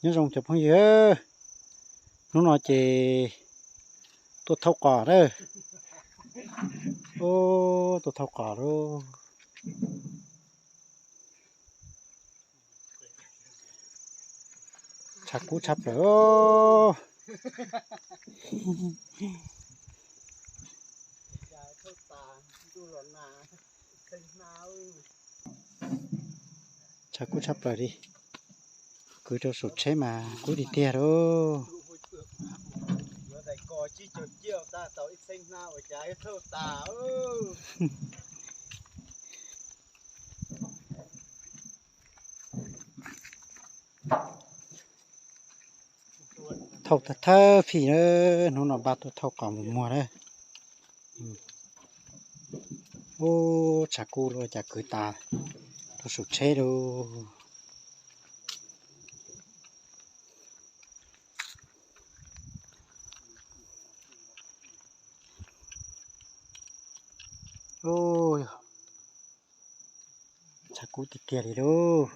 Nyob zoo cov phooj ywg, hnub no ces tuaj thauj qos na. Tuaj thauj qos lauj. Tshav kub tshaj plaws. Tshav kub tshaj plaws li. Kwv rau saum tsheb mas kub tiag tiag lauj. Thauj thawj thawj fij na, hnub no npaj tuaj thauj qos mus muag na. Ub, tshav kub ua cas kwv tas rau saum tsheb lauj. Tshav kub tiag tiag li lauj.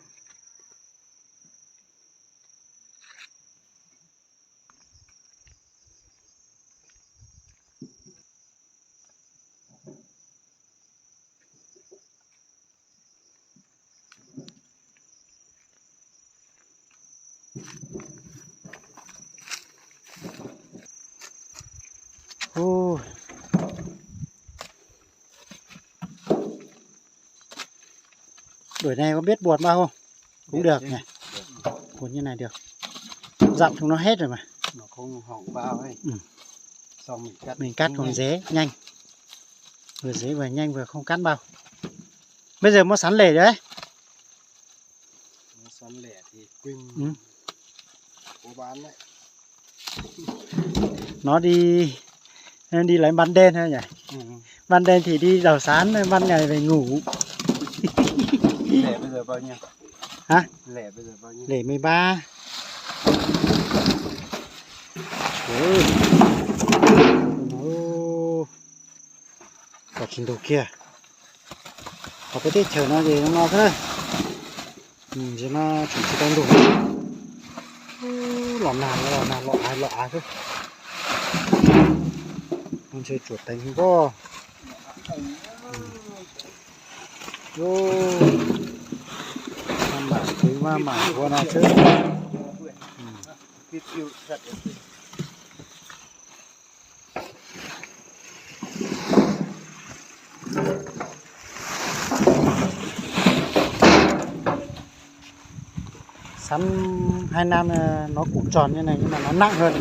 Buổi này có biết buột bao không? Cũng được nhỉ? Buột như này được. Dặm chúng nó hết rồi mà. Nó không hỏng bao ấy. Xong mình cắt, mình cắt còn dễ, nhanh. Vừa dễ vừa nhanh vừa không cắt bao. Bây giờ mua sắn lẻ đấy. Mua sắn lẻ thì Quỳnh có bán đấy. Nó đi, đi lấy ban đêm thôi nhỉ? Ban đêm thì đi đào sắn, ban ngày về ngủ. Lẻ bây giờ bao nhiêu? Hả? Lẻ bây giờ bao nhiêu? Lẻ mười ba. Ôi. Ôi. Cov tsis ntug kiag. Qhov peb teb chaws no ces no xwb. Ces no tseem tsis tau ntug. Los nag los nag los av los av xwb. Ntshe tsuas teev nkoj. Maj mam kwv maj mam ua no xwb. Sắn hai năm nó cũng tròn như này nhưng mà nó nặng hơn.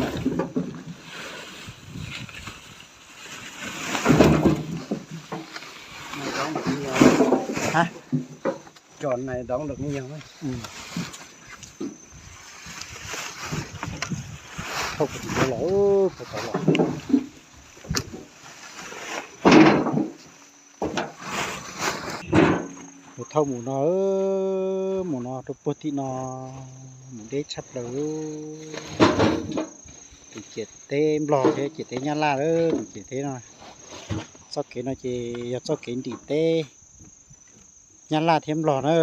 Hả? Tròn này đóng được nhiều. Không có gì đâu. Mus thauj mus no, mus no rau puag tim no, mus deb tshaj plaws. Tus ciam teb Nplog thiab ciam teb Nyab Laj, tus ciam teb no. Txoj kev no ces yog txoj kev nrim teb Nyab Laj thiab Nplog na.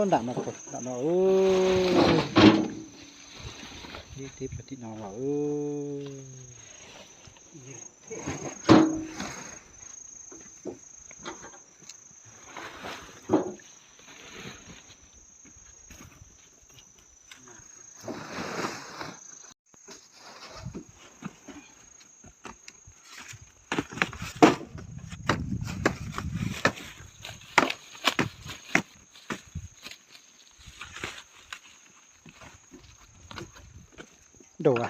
Nram no, nram no, teb puag tim no los. Đủ à?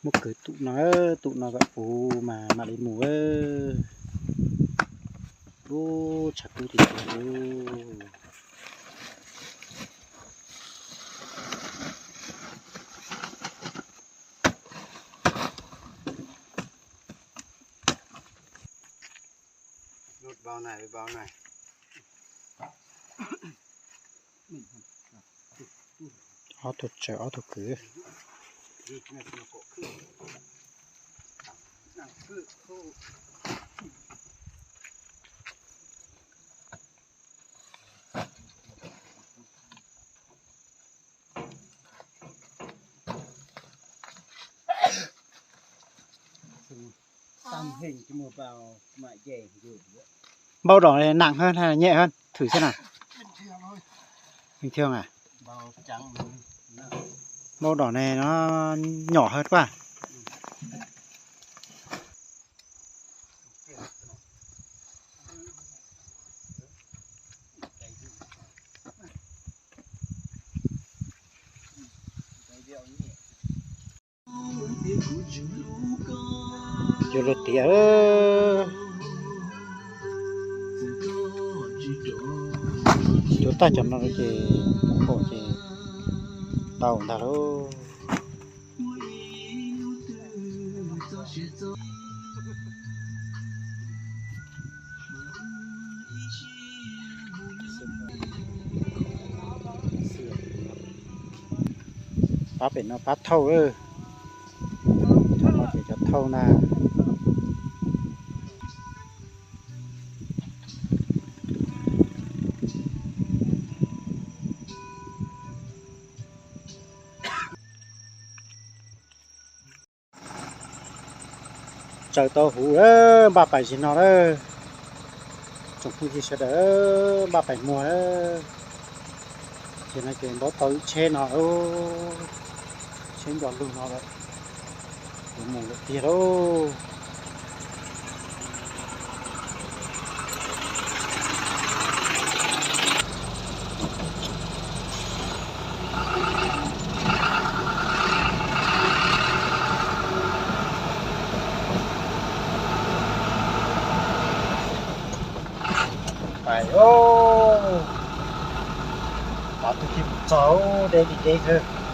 Muab kwv tum no, tum no kom puv mas mam li mus. Ub, tshav kub tiag tiag. Ob tug tsawv ob tug kwv. Npau đỏ này nặng hơn hay là nhẹ hơn? Thử xem nào. Bình thường à? Npau đỏ này nó nhỏ hơn quá. Yuav luag tiav. Yuav tag cov no ces, ces tau ntag lauj. Pab pem no pab thauj lawm. Cov no ces cov thauj na. Tsaws tau huv lawm, npaj pais zim no lawm. Tsoom phooj ywg sawv daws, npaj pais muag lawm. Ces no ces npau tau ib tsheb no, tsheb nco lug no lawm. Yuav mus lawm tiag lauj. Pais os, pab twb tsis txog, deb li deb xwb.